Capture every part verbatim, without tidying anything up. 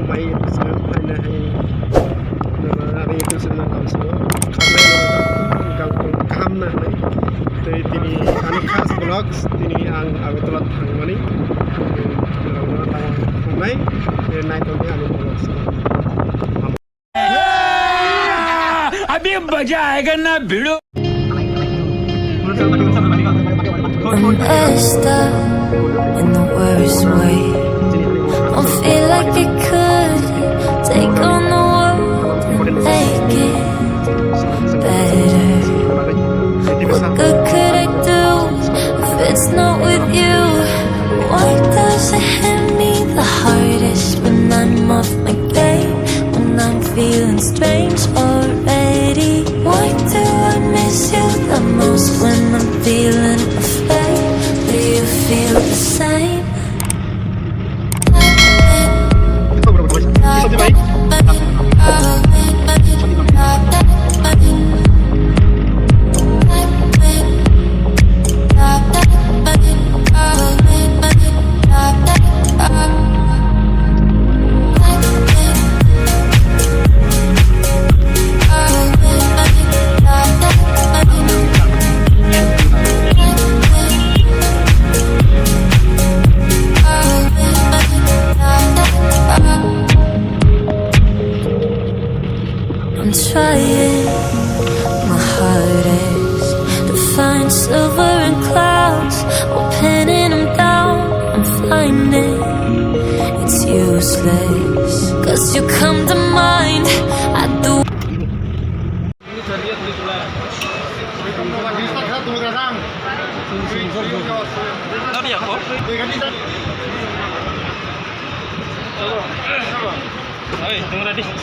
Mai swnam phaina hai, nana ani YouTube channel ang swngo. Khamai nana kaham na hai. Tei tini ani khas vlogs, tini ang Agartala thangmani. Norokno tamo thungnai, tei naitokdi ani vlogs. अभी मजा आएगा ना भिड़ो। I'm messed up in the worst way. Don't feel like I could take on the world and make it better. What good could I do if it's not with you? Why does it hit me the hardest when I'm off my game? When I'm feeling strange already. Why do I miss you the most when I'm feeling afraid? Do you feel the same? I'm trying my hardest to find silver in clouds while pinning them down. I'm finding it's useless, 'cause you come to mind. I do.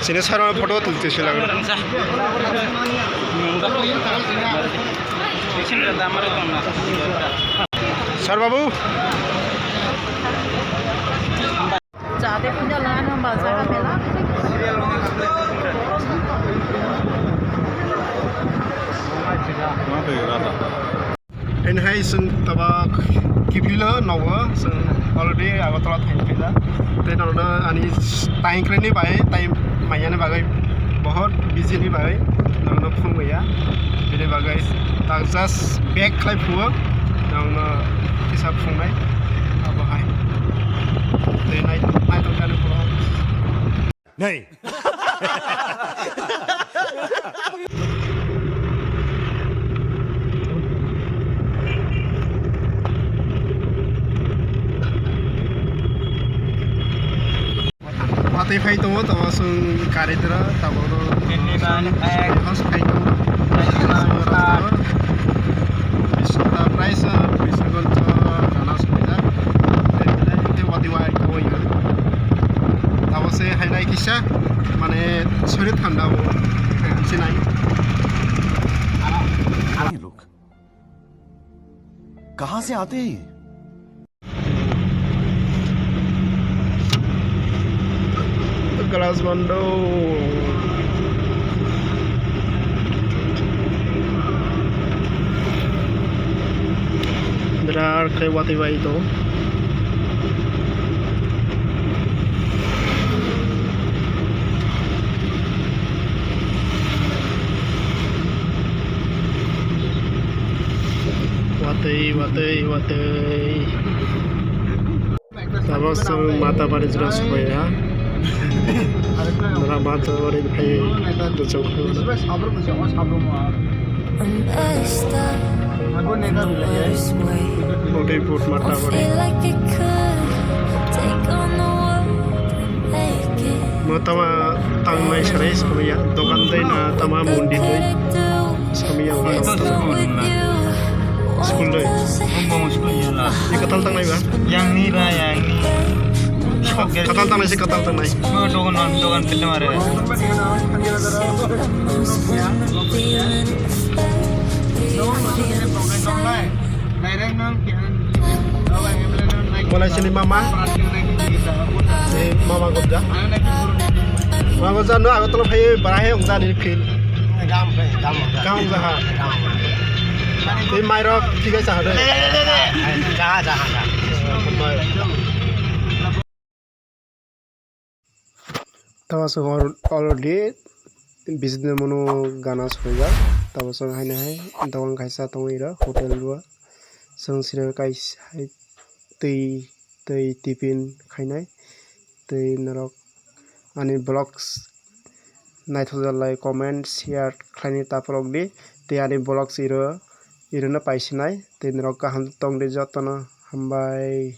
Sini sir photo tulte sila. Sir babu. Jade puja lana bazaar mela. Haino hai chwng tabuk kiphilo nogo, chwng already Agartala thaiphaila. Tei norokno ani time kwrwini bai, time maiyani bagwi, bohot busy ni bagwi norokno phunukya. Bini bagwi tak just back khlai phungo, norokno kisa phunuknai abo hai. Tei nai-, naitokjani borok. Nei. Watwi phai tongo, tongo chwng gari dura, tabukno Tini ban ek. House phai tongo. Ek ban sak. Bish taka price, bish taka rana sumijak. Tei watwi wai tongo. Tabuk se hainai kisa, mane, sori thanda bo, sinai. ये लोग कहाँ से आते हैं ये? Glass bondo. Birat khe watwi bai tongo. Watwi, watwi, watwi. Tabuk chwng Matabari jora sokpaiya. Nara Matabari phai bwswk phai mano. Udaipur Matabari. Mo tama tangnai sanai sokpaiya. Dokan dai na tama mondi dai. Samiya. Ito school na. School dai. Bong school yala. Ni katal tangnai ba? Yang ni ba, yang ni. Sok gari. Katal tangnai se katal tangnai. Mo dogan, dogan pete mare. Bolai sini mama. Eh, mama gobja. Mama gobja no ago tolo phai bara he ongja ni feel. Gam, gam, gam. Gam jaha. Tei mairok thik ase hade. Jaha, jaha, jaha. Tabaswk already business mono gana sorijak. Tabaswk haino hai dogan kaisa tongo iro hotel o. Chwng siro kaisa hai twi, twi tiffin khainai. Tei norok ani vlogs naithokjak lai comment share khlainai ta phulokdi. Tei ani vlogs iro, irono paisinai. Tei norok kaham tongdi jotono. Hambai.